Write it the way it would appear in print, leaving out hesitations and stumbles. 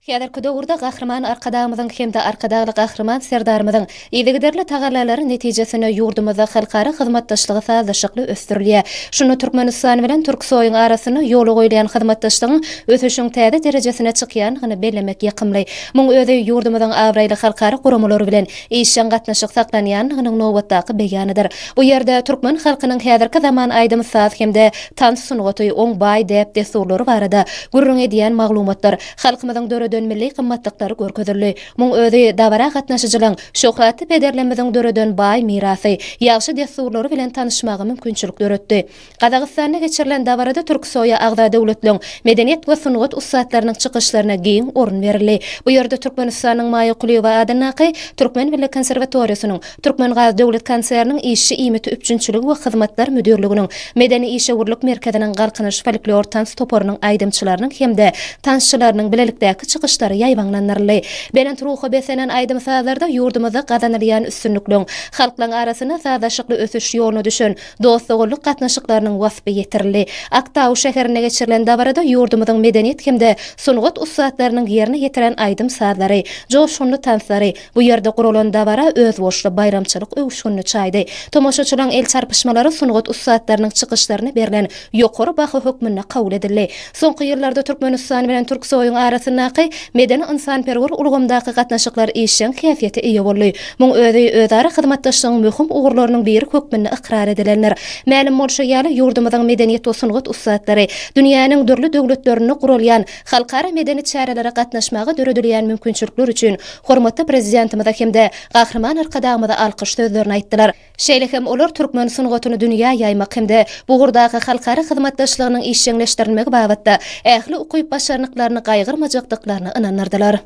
Häzirki döwürde Gahryman Arkadagymyzyň hem-de Arkadagly Gahryman Serdarymyzyň yzygiderli tagallalary netijesinde ýurdumyzda halkara hyzmatdaşlygy sazlaşykly ösdürilýär. Şunda Türkmenistan bilen Türksoýyň arasynda ýola goýulýan hyzmatdaşlygyň ösüşiň täze derejesine çykýandygyny bellemek ýakymly. Muň özi ýurdumyzyň abraýly halkara guramalary bilen işjeň gatnaşyk saklanýandygynyň nobatdaky beýanydyr. Bu ýerde türkmen halkynyň häzirki zaman aýdym-saz hem-de tans sungaty, oň baý däp-dessurlary barada gürrüň edýän maglumatlar, halkymyzyň döreden milli gymmatlyklary görkezildi. Muň özi dabara gatnaşyjylaň şöhratly pederlerimiziň döreden baý mirasy, ýagşy dessurlary bilen tanyşmaga mümkinçilik döretdi. Gazagystanda geçirilen dabarada Türksoýa agza döwletleň medeniýet we sungat ussatlarynyň çykyşlaryna giň orun berildi. Bu ýerde Türkmenistanyň Maýa Kulyýewa adyndaky Türkmen milli konserwatoriýasynyň, Türkmengaz döwlet konserniniň işçi iýmiti üpjünçiligi we hyzmatlar müdirliginiň Medeni-işewürlik merkeziniň Galkynyş folklor tans toparynyň aýdymçylarynyň hem-de tansçylarynyň bilelikdäki çykyşlary ýaýbaňlandyryldy. Belent ruha beslenen aýdym-sazlarda ýurdumyzda gazanylýan üstünlikleň, halklaryň arasynda sazlaşykly ösüş ýoluna düşen dost-doganlyk gatnaşyklarynyň waspy ýetirildi. Aktau şäherinde geçirilen dabarada ýurdumyzyň medeniýet hem-de sungat ussatlarynyň ýerine ýetiren aýdym-sazlary, joşgunly tanslary bu ýerde guralan dabara özboluşly baýramçylyk öwüşginini çaýdy. Tomaşaçylaryň el çarpyşmalary sungat ussatlarynyň çykyşlaryna berlen ýokary baha hökmünde kabul edildi. Soňky ýyllarda Türkmenistan bilen Türksoýuň arasyndaky medeni-ynsanperwer ulgamdaky gatnaşyklar işjeň häsiýete eýe boldy. Muň özi özara hyzmatdaşlygyň möhüm ugurlarynyň biri hökmünde ykrar edilendir. Mälim bolşy ýaly, ýurdumyzyň medeniýet we sungat ussatlary dünýäniň dürli döwletlerinde guralýan halkara medeni çärelere gatnaşmaga döredilýän mümkinçilikler üçin hormatly Prezidentimize hem-de Gahryman Arkadagymyza alkyş sözlerini aýtdylar. Şeýle hem olar türkmen sungatyny dünýä ýaýmak hem-de bu ugurdaky halkara hyzmatdaşlygynyň işjeňleşdirilmegi babatda ähli ukyp-başarnyklaryny gaýgyrmajakdyklaryna ynandyrdylar.